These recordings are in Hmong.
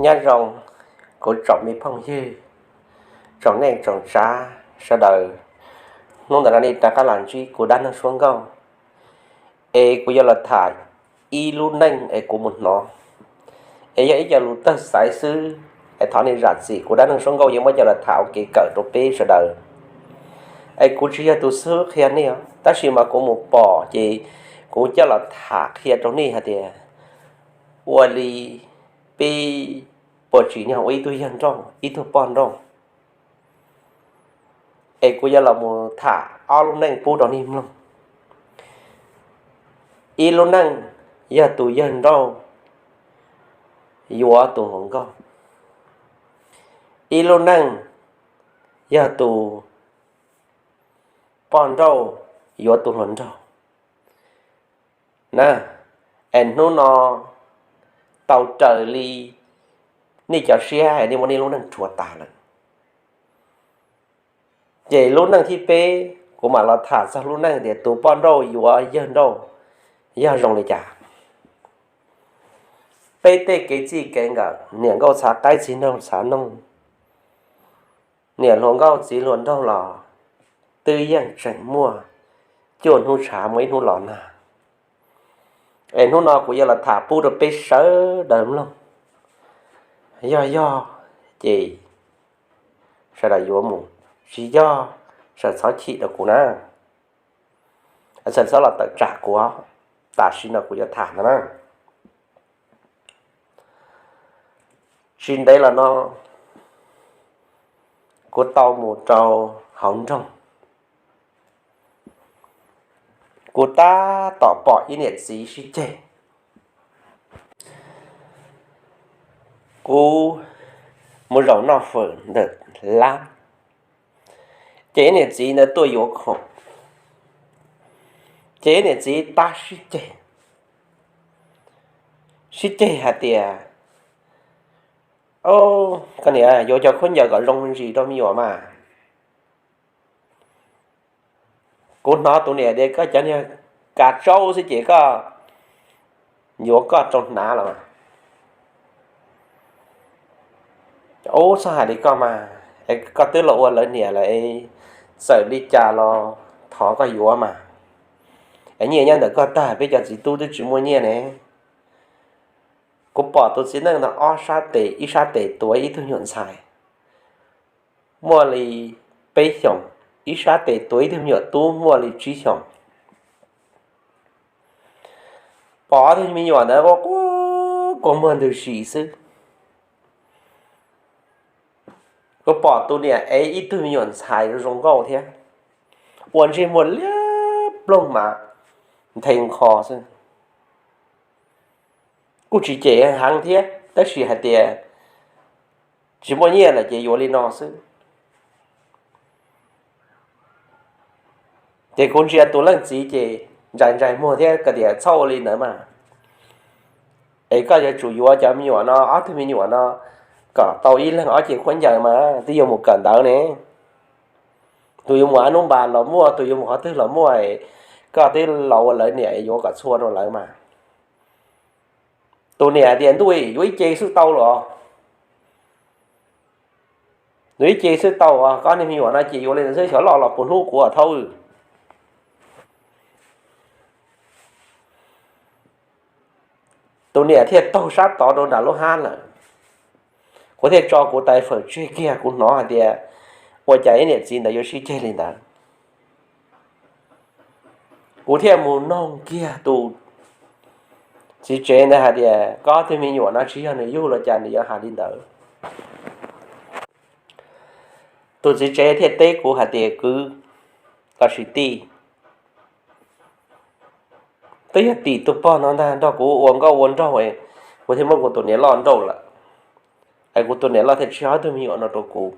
Nyob zoo kuv tsoom me phooj ywg, tsoom neej tsoom tsav sawv daws, hnub ntawm no nej rov qab los ntsib kuv dab neeg suab nkauj, es kuv yuav los tham ib lub neej es kuv mus hnov, es yog ib co lus tawg xaiv xwb, es thov nej zam txim, kuv dab neeg suab nkauj yuav muab coj los tham ua kev kawm rau peb sawv daws. Es kuv tsis yog tus xub qhia nej os, tab sis mas kuv mus pom ces kuv coj los tham qhia rau nej hais tias ua li peb puas tsim nyog ua ib tug yawg nrauj ib tug poj nrauj. Es kuv yuav los mus tham ob lub neej pub rau nej mloog. Ib lub neej yog tus yawg nrauj yuav tus hluas nkauj. Ib lub neej yog tus poj nrauj yuav tus hluas nraug na. Es hnub no tau raws li nej cov siab es nej muab nej lub neej rhuav tas lawm. Ces lub neej thib peb kuv mam los tham txog lub neej tias tus poj nrauj yuav yawg nrauj yog zoo li cas. Peb tej kev txij kev nkawm, niam nkauj txhav qaib txiv nraug txhav noog, niam hluas nkauj txiv hluas nraug los twb yeej tseem muaj cuaj hnub tshav muaj ib hnub los nag. Es hnub no kuv yuav los tham pub rau peb sawv daws mloog. Yog yog ces sawv daws yuav mus, tsis yog sawv daws txhob chim rau kuv na, sawv daws txhob los tawm tsam kuv. Tam sim no kuv yuav tham no na. Tsis ntev los no kuv tau mus rau hauv nroog, kuv tab tom pom ib niam txiv sib ceg. Kuv mus zaum noj fawm ntawm lab, ces ib niam txiv ntawd tuaj yuav khoom, ces ib niam txiv tab sib ceg, sib ceg hais tias, Koj niam, yuav cov khaub ncaws kom zoo ntsis rau me nyuam mas. Kuv hnov tus niam tias, Koj cov niag kav tsaub xwb ces koj yuav koj rau hnav los mas. Ub, txhob hais li koj mas, koj twb los ua lawv niam lawm, txawm li cas los thov koj yuav mas. Nyiaj nyob ntawm koj tag, peb cov txiv tub twb tsis muaj nyiaj ne. Kuv pom tus txiv neej ntawd ob sab tes, ib sab tes tuav ib tug me nyuam ntxhais muaj li peb xyoos, ib sab tes tuav ib tug me nyuam tub muaj li tsib xyoos. Pom ob tug me nyuam ntawd ua quaj kua muag ntws sis xwb. Kuv pom tus niam ev ib tug me nyuam ntxhais zoo nkauj thiab, ua ntsej muag liab ploog mas nthe nkho xwb. Kuj tsis cem heev thiab, tab sis hais tias tsis muaj nyiaj lawm ces yuav li no xwb. Ces kuv ntsia tus leej txiv ces ntsais ntsais muag thiab hais tias, Txhob ua li ntawd mas, es koj yuav tsum yuav cov me nyuam no, ob tug me nyuam no kom tau ib leeg ob ce khaub ncaws mas twb yuav mus kawm ntawv ne. Tus yuav mus a nub npas los muaj, tus yuav mus qhov twg los muaj, koj twb los ua lawv niam yuav kom txhua rau lawv mas. Tus niam tias, Ntuj, yuav ib ce xwb tau los? Yuav ib ce xwb tau, koj niag me nyuam no ces yuav li ntawd xwb, xyov loj los puas hlub kuv thaub. Tus niam thiaj taug sab tod rau nram lub hab lawm. Kuv thiaj tso kuv tais fawm tseg kiag, kuv hnov hais tias ua cas ib niam txiv ntawd yuav sib ceg li ntawd. Kuv thiaj mus noog kiag tus txiv tsev ntawd hais tias, Koj ob tug me nyuam no tsis yog nws yug los cas nws yuav hais li ntawd? Tus txiv tsev thiaj teb kuv hais tias, Kwv, los sis tij, twb yog tim tus pog no ntag nrog kuv ua nkauj ua nraug, kuv thiaj muab kuv tus niam loj nrauj lawm, es kuv tus niam loj thiaj tseg ob tug me nyuam no rau kuv.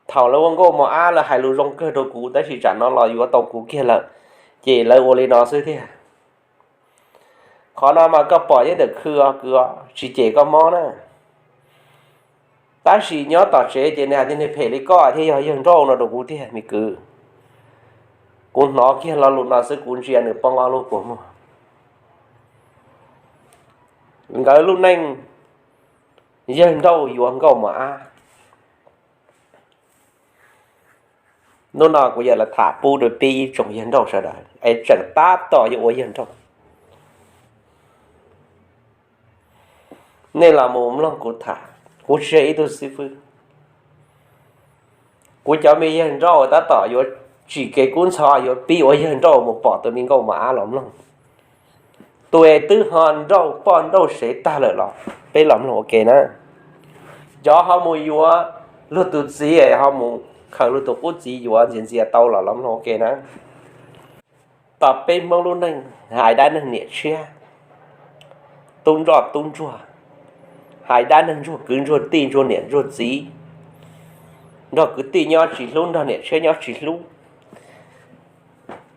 Thaum lawv ua nkauj mos ab lawv hais lus zoo kawg rau kuv, tab sis tsam no los yuav tau kuv kiag lawm, ces lawv ua li no xwb tiag. Qhov no mas koj pom nyob ntawm khw os kwv, tsis cem koj mob na. Tab sis nyob tom tsev ces nws hais tias nws phem li koj thiaj yog yawg nrauj no rau kuv tiag me kwv. Kuv hnov kiag lo lus no xwb kuv ntsia nws poob ob lub kua muag. Nkawd lub neej yawg nrauj yuav nkauj mos ab. Hnub no kuv yuav los tham pub rau peb ib tsoom yawg nrauj sawv daws es tseem tab tom yuav ua yawg nrauj. Nej los mus mloog kuv tham, kuv tsis yog ib tug xib fwb. Kuv cov me yawg nrauj tab tom yuav tsim kev kub ntxhov yuav pib ua yawg nrauj mus pom tus me nkauj mos ab los mloog. Tus es twb ho nrauj poj nrauj sev tag lawm los peb los mloog ua ke na. Cov ho mus yuav luag tus txiv es ho mus khaws luag tus qub txiv yuav ntxias ntxias tau los los mloog ua ke na. Tom peb Hmoob lub neej hais dab neeg niam tshiab, tub nroj tub ntsuag, hais dab neeg ntsuag kwv ntsuag tij ntsuag niam ntsuag txiv, nrog kwv tij nyob tsis hlub nrog niam tshiab nyob tsis hlub,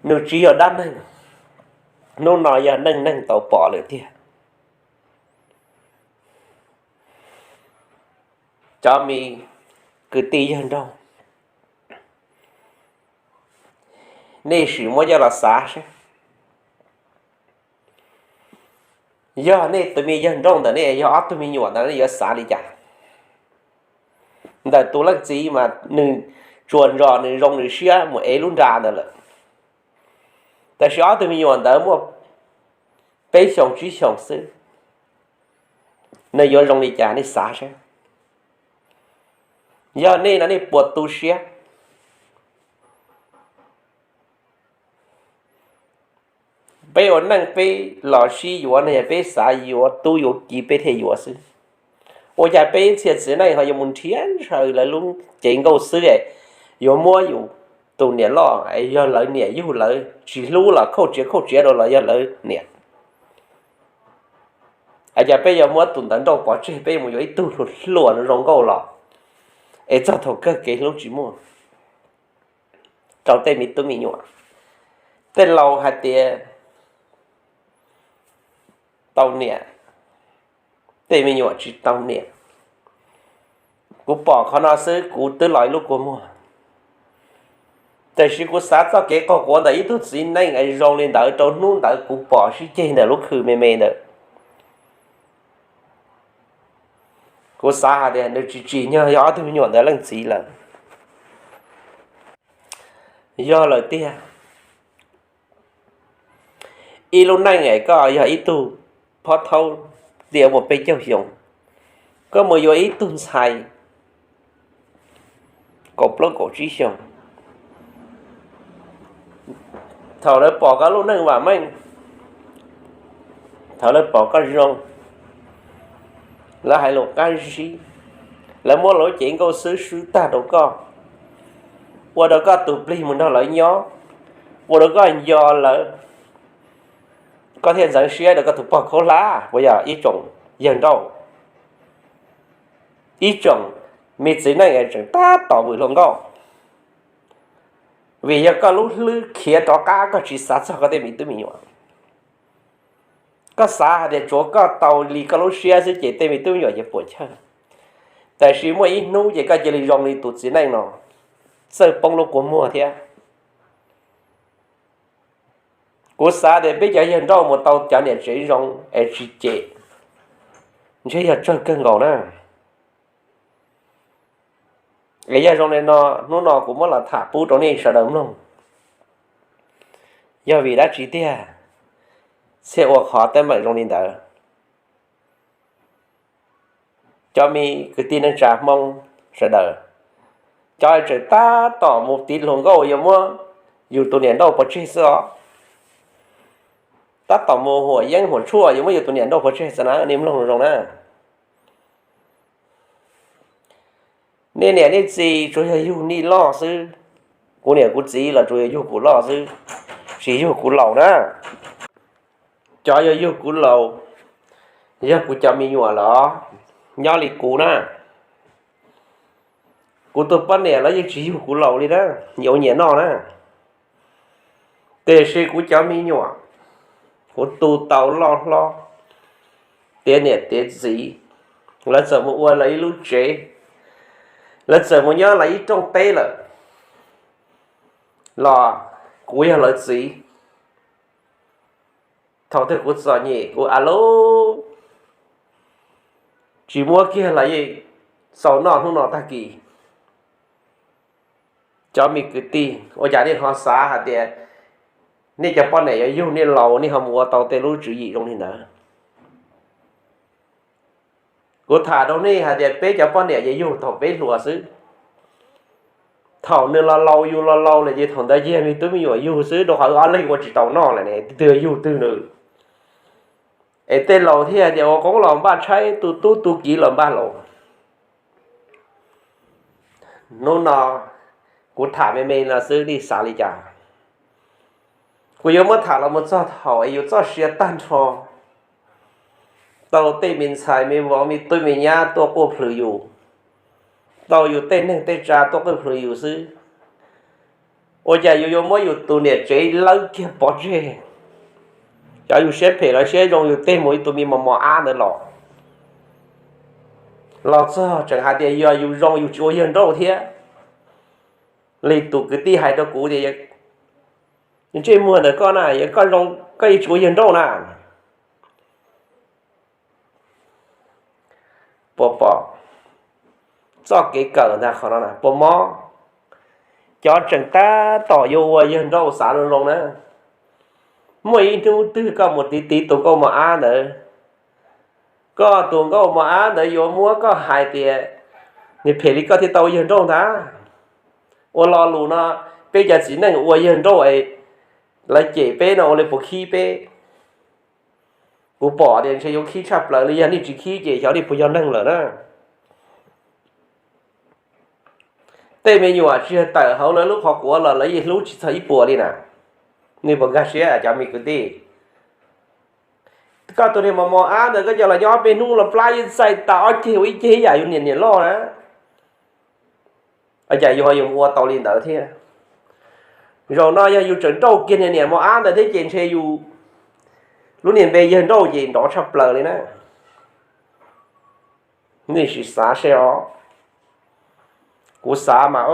nws tsis yog dab neeg. Hnub no yog neej neeg tau pom lawm tiag. Cov me kwv tij yawg nrauj, nej sim muab coj los xav seb, yog nej tus me yawg nrauj ntawm nej yog ob tug me nyuam ntawd nej yuav xav li cas? Ntawm tus leej txiv mas nws tsuas ntso nws zoo nws siab mus ev lub nra ntawd lawm, tab sis ob tug me nyuam ntawd muaj peb xyoos tsib xyoos xwb, nws yuav zoo li cas nej xav seb. Yog nej no nej puas tu siab? Peb ua neej peb los sib yuav no yog peb xav yuav tub yuav ki peb thiaj yuav xwb. Ua cas peb txhia txiv neej ho yuav mus nrhiav ntshaw lawv lub cev nkauj xwb es yuav muab yus tus niam loj es yog lawv niam yug lawv tsis hlub los khauj tsiav khauj tsiav rau los yog lawv niam. Cas peb yuav muab tus ntawd nrauj pov tseg peb yuav mus yuav ib tug hluas zoo nkauj los es txog thaum kawg kev hlub tsis muaj rau tej me tub me nyuam. Tej laus hais tias tau niam, tej me nyuam tsis tau niam. Kuv pom qhov no xwb kuv twb los ib lub kua muag. Tiam sis kuv xav txoj kev qaug quav ntawm ib tug txiv neej es zoo li ntawd rau hnub ntawd kuv pom sib ceg ntawm lub khw me me ntawd. Kuv xav hais tias nws tsis tsim nyog yog ob tug me nyuam ntawd leej txiv lawm. Yog lawm tiag. Ib lub neej es koj yog ib tug phob thaub tiav muaj peb caug xyoo, koj mus yuav ib tug ntxhais kaum plaub kaum tsib xyoo, thaum lawv pom koj lub neej vam meej, thaum lawv pom koj zoo, lawv hais lus qab zib, lawv muab lawv cev nkauj xwb swb tag rau koj, ua rau koj tus plig mus nrog lawv nyob, ua rau koj nco lawv, koj thiaj ntxeev siab rau koj tus pog khaub hlab uas yog ib tsoom yawg nrauj, ib tsoom me txiv neej tseem tab tom vwm hluas nkauj. Vim yog koj lub hlwb khiav rov qab koj tsis xav txog koj tej me tub me nyuam. Koj xav hais tias tsuav koj tau li koj lub siab xwb ces tej me tub me nyuam ces puam chawj. Tab sis muaj ib hnub ces koj cia li zoo li tus txiv neej no, txawj poob lub kua muag thiab. Kuv xav tias peb cov yawg nrauj mus tau cov niam tsev zoo es tsis cem, ntshe yog tsawg kawg nkaus na. Es yog zoo li no, hnub no kuv muab los tham pub rau nej sawv daws mloog. Yog vim dab tsi tiag thiaj ua qhov teeb meem zoo li ntawd? Cov me kwv tij neej tsa Hmoob sawv daws, cov tseem tab tom mus tiv hluas nkauj yuav muab yus tus niam nrauj pov tseg xwb os. Tab tom mus huam yeeb huam tshuaj yuav muab yus tus niam nrauj pov tseg xwb na, nej mloog zoo na. Nej niam nej txiv tsuas yog yug nej loj xwb, kuv niam kuv txiv los tsuas yog yug kuv loj xwb, tsis yug kuv laus na. Cov yog yug kuv laus, yog kuv cov me nyuam los nyob li kuv na. Kuv tus poj niam los yeej tsis yug kuv laus li na, nyias ua nyias noj na. Tiam sis kuv cov me nyuam, kuv tu tau loj hlob, tiav niam tiav txiv, lawv txawm mus ua lawv ib lub tsev, Lawv txawm mus nyob lawv ib rooj teb lawm los kuv yog lawv txiv. Thaum twg kuv txom nyem kuv a lub tsis muab kiag los yeej txaus noj hnub no tag kis. Cov me kwv tij, ua cas nej ho xav hais tias nej cov poj niam yuav yug nej laus nej ho mus ua tau tej lub tswv yim zoo li ntawd? Kuv tham rau nej hais tias peb cov poj niam yuav yug thaum peb hluas xwb. Thaum nws los laus yus los laus lawm ces thaum ntawd cia me tub me nyuam yug xwb, rau qhov ob leeg ua tsis tau noj lawm ne, twg yug twg nws. Es tej laus thiaj tias ua qoob los npaj tshaib, tu tub tu kiv los npaj laus. Hnub no kuv tham me me no xwb, nej xav li cas? Kuv yuav muab tham los mus txog thaum es yus txoj sia tag nrho, tau tej me ntxhais me vauv me tub me nyab tuaj quaj plhws yus, tau yus tej neeg tej tsa tuaj quaj plhws yus xwb. Ua cas yus yuav muab yus tus niam tsev lawb kiag pov tseg? Cov yus siab phem los siab zoo, yus tej mus ib tug me mos mos ab ntawd los, los txog tseem hais tias yog yus zoo yus tsis ua yawg nrauj thiab. Li tus kwv tij hais rau kuv tias, ntsej muag ntawm koj na, yog koj zoo koj yeej tsis ua yawg nrauj na. Puas pom txoj kev kawm ntag qhov no na? Puas mob? Cov tseem tab tom yuav ua yawg nrauj xav zoo zoo na, muaj ib hnub twg koj mus tiv tiv tus nkauj mos ab ntawd, koj tus nkauj mos ab ntawd yuav muab koj hais tias nws phem li koj thiaj tau ua yawg nrauj ntag. Ua lo lus no, peb cov txiv neej ua yawg nrauj es lawv cem peb no ua li puas khib peb? Kuv pom tias ntshe yuav khib tshaj plaws li, yog nej tsis khib ces xyov nej puas yog neeg lawm na. Tej me nyuam tsis yog tawm hauv lawv lub qhov quav los lawv yeej hlub tsis txog ib puas li na. Nej puas nkag siab cov me kwv tij? Koj tus niag mos mos ab ntawd koj coj los nyob peb hnub los plab yeej txaij tas ob ceg ua ib ceg ib yam yus niam niam loj na. Ua cas yus ho yuav mus ua tau li ntawd thiab? Zaum no yog yus tseem nrauj kiag niag niam mos ab ntawd thiab ces ntshe yus lub niag npe yawg nrauj ces nrov tshaj plaws li na. Nej sim xav seb os. Kuv xav mas,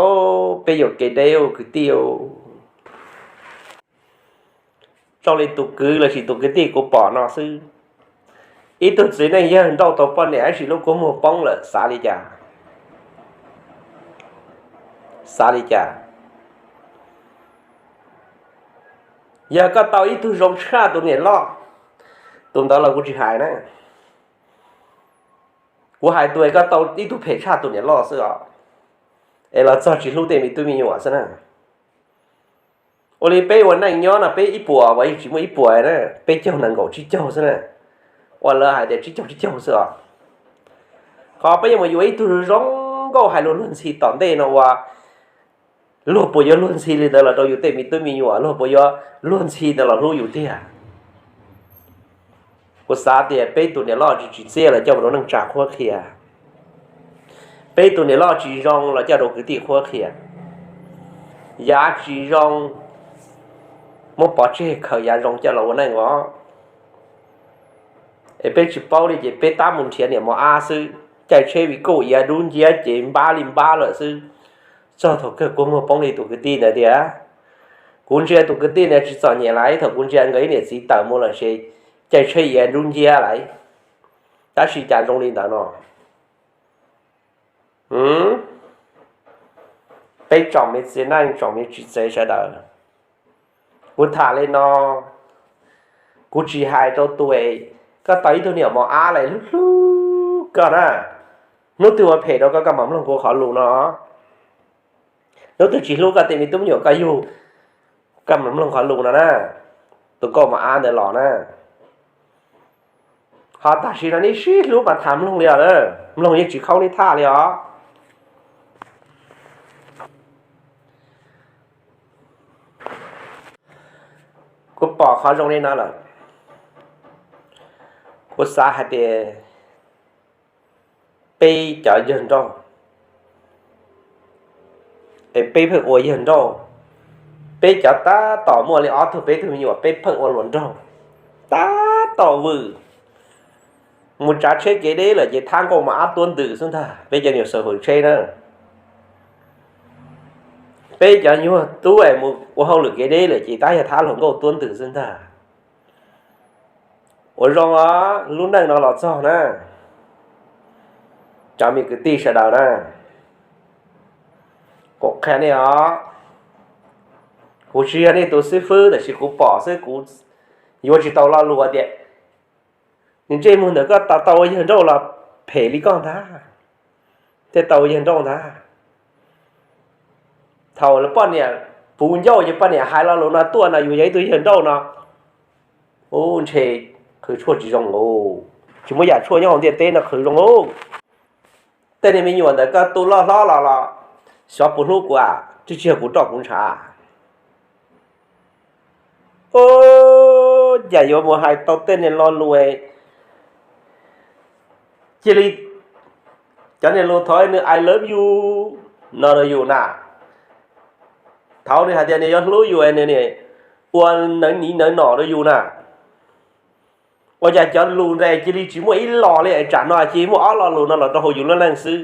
peb yuam kev deb ua kwv tij. Zoo li tus kwv lossis tus kwv tij kuv pom no xwb, ib tug txiv neej yawg nrauj tau poj niam tab sis lub kua muag poob lawm, xav li cas? Xav li cas? Yog koj tau ib tug zoo tshaj tus niam loj, tus ntawd los kuv tsis hais na. Kuv hais tus es koj tau ib tug phem tshaj tus niam loj xwb os, es los txog tsis hlub tej me tub me nyuam xwb na. Ua li peb ua neej nyob no peb ib puas uas yeej tsis muaj ib puas na, peb caug nees nkaum tsib caug xwb na. Uas lawv hais tias tsib caug tsib caug xwb os. Qhov peb yuav mus yuav ib tug zoo nkauj hais lus luag ntxhi tom ntej no uas luag puas yuav luag ntxhi li ntawd los rau yus tej me tub me nyuam, luag puas yuav luag ntxhi ntawd los hlub yus tiag? Kuv xav tias peb tus niam loj tsis tsim txiaj los coj mus rau neej tsa qhuab qhia. Peb tus niam loj tsis zoo los coj rau kwv tij qhuab qhia. Yav tsis zoo, muab pov tseg khaws yav zoo coj los ua neej os. Es peb tsis paub li ces peb tab mus nrhiav niam mos ab xwb, caij tsheb vim kauj iav dub nciab ces npab li npab lawm xwb. Txog thaum kawg kua muag poob li tus kwv tij ntawd tiag. Kuv ntsia tus kwv tij ntawd tsis txom nyem lawm, thaum kuv ntsia nkawd ib niam txiv tawm mus lawm ces caij tsheb iav dub nciab lawm. Tab sis cas zoo li ntawd no? Peb tsoom me txiv neej tsoom me txiv tsev sawv daws, kuv tham li no, kuv tsis hais rau tus es koj tau ib tug niam mos ab lawm hlub hlub koj na, hnub twg ua phem rau koj koj mam mloog kuv qhov lus no. Hnub twg tsis hlub koj tej me tub me nyuam koj yug, koj mam mloog qhov lus no na. Tus nkauj mos ab ntawd los na, ho tam sim no nej sib hlub mas tham mloog li os na, mloog yeej tsis khaub nej thaj li os. Kuv pom qhov zoo li no lawm, kuv xav hais tias peb cov yawg nrauj es peb pheej ua yawg nrauj, peb cov tab tom muaj li ob tug peb tug me nyuam peb pheej ua luag nraug, tab tom vwm mus tsav tsheb kev deb lawm ces thab nkauj mos ab tuab ntws xwb ntag, peb cov nyuam xav hwm tsheb na. Peb cov nyuag tub es mus ua hauj lwm kev deb lawm ces tab yog thab luag nkauj tuab ntws xwb ntag. Ua zoo os, lub neej no los txog na, cov me kwv tij sawv daws na, kuv qhia nej os, kuv tsis yog nej tus xib fwb tab sis kuv pom xwb kuv yuav tsis tau lo lus tias nws ntsej muag ntawm koj tau ua yawg nrauj los phem li koj ntag, thiaj tau ua yawg nrauj ntag. Thaum poj niam puv ncauj ces poj niam hais lo lus no tuaj no yus yog ib tug yawg nrauj no, ub, ntshe qhwv tshuaj tsis zoo lauj, tsis muaj yam tshuaj nyob hauv ntiaj teb no qhwv zoo lauj. Tej niag me nyuam ntawm koj tu loj hlob los los xyov puas hlub kuv, tsis tsis yog kuv roj kuv ntshav. Ub, cas yuav mus hais tau tej niag lo lus, cia li, cov niag lus thov nws I love you no rau yus na. Thaum nws hais tias nws yuav hlub yus, nws ua nawv niv nawv nom rau yus na. Ua cas cov lus ntawd cia li tsis muaj ib lo li, tsam no cia li muaj ob lo lus no los rau hauv yus lub neej xwb.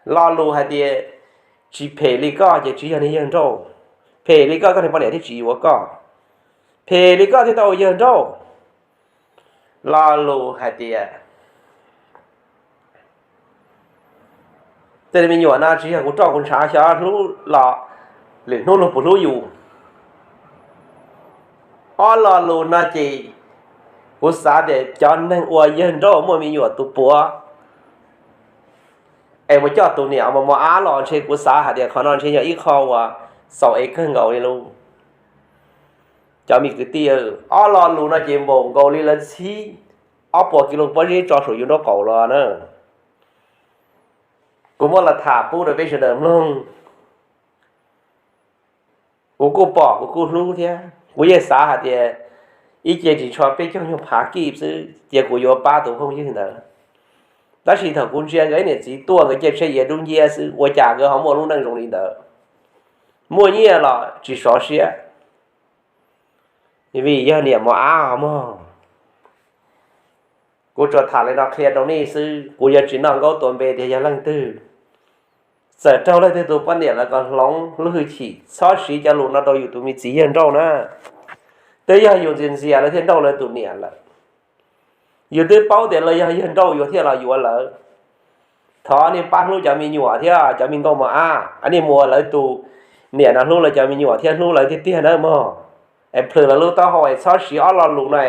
Lo lus hais tias tsis phem li koj ces tsis yog niag yawg nrauj, phem li koj koj niag poj niam thiaj tsis yuav koj, phem li koj thiaj tau ua yawg nrauj. Lo lus hais tias tej me nyuam no tsis yog kuv roj kuv ntshav, xyov hlub los lwm hnub luag puas hlub yus. Ob lo lus no ces kuv xav tias cov neeg ua yawg nrauj muaj me nyuam tus puav es mus coj tus niam mos mos ab los ntshe kuv xav hais tias qhov no ntshe yog ib qho uas xaus es kawg nkaus li lauj. Cov me kwv tij, ob lo lus no ces npaum nkaus li lawv txhib ob puas kis lus pob zeb tso saum yus nraub qaum los na. Kuv muab los tham pub rau peb sawv daws mloog. Kuv kuj pom kuv kuj hlub thiab kuv yeej xav hais tias ib ce tsis ntsho peb caug nyuag phav kij xwb ces kuv yuav pab tus phooj ywg ntawd. Tab sis thaum kuv ntsia nkawd ib niam txiv tuaj nkawd cia tsheb iav dub nciab xwb, ua cas nkawd ho muaj lub neej zoo li ntawd, muaj nyiaj los tsis sov siab, vim yog niam mos ab os mog. Kuv tsuas tham li no qhia rau nej xwb, kuv yuav tsis noj nkaub tua npe tias yog leej twg. Txawm raug leej twg tus poj niam los kom hloov lub hwj chim, txhob siv cov lus no rau yus tus me txiv yawg nrauj na. Twb yog yus ntxias ntxias lawv thiaj nrauj lawv tus niam lawm. Yus twb paub tias lawv yog yawg nrauj yus thiaj los yuav lawv. Thov nej pab hlub cov me nyuam thiab cov me nkauj mos ab, nej mus ua lawv tus niam no hlub lawv cov me nyuam thiab hlub lawv tiag tiag nawb mog. Es plhws lawv lub taub hau es txhob siv ob lo lus no.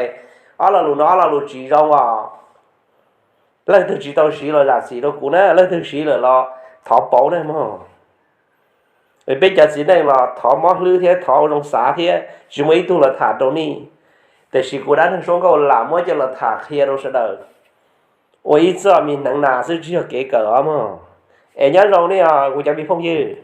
Ob lo lus no ob lo lus tsis zoo os. Leej twg tsis tau siv los zam txim rau kuv na, leej twg siv lawm los thov pauv na mog. Peb cov txiv neej los thov mob hlwb thiab thov ua zoo xav thiab tsis muaj ib tug los tham rau nej. Tiam sis kuv dab neeg suab nkauj lam muab coj los tham qhia rau sawv daws ua ib txoj me hneev nas xwb tsis yog kev kawm os mog. Es nyob zoo nej os kuv cov me phooj ywg.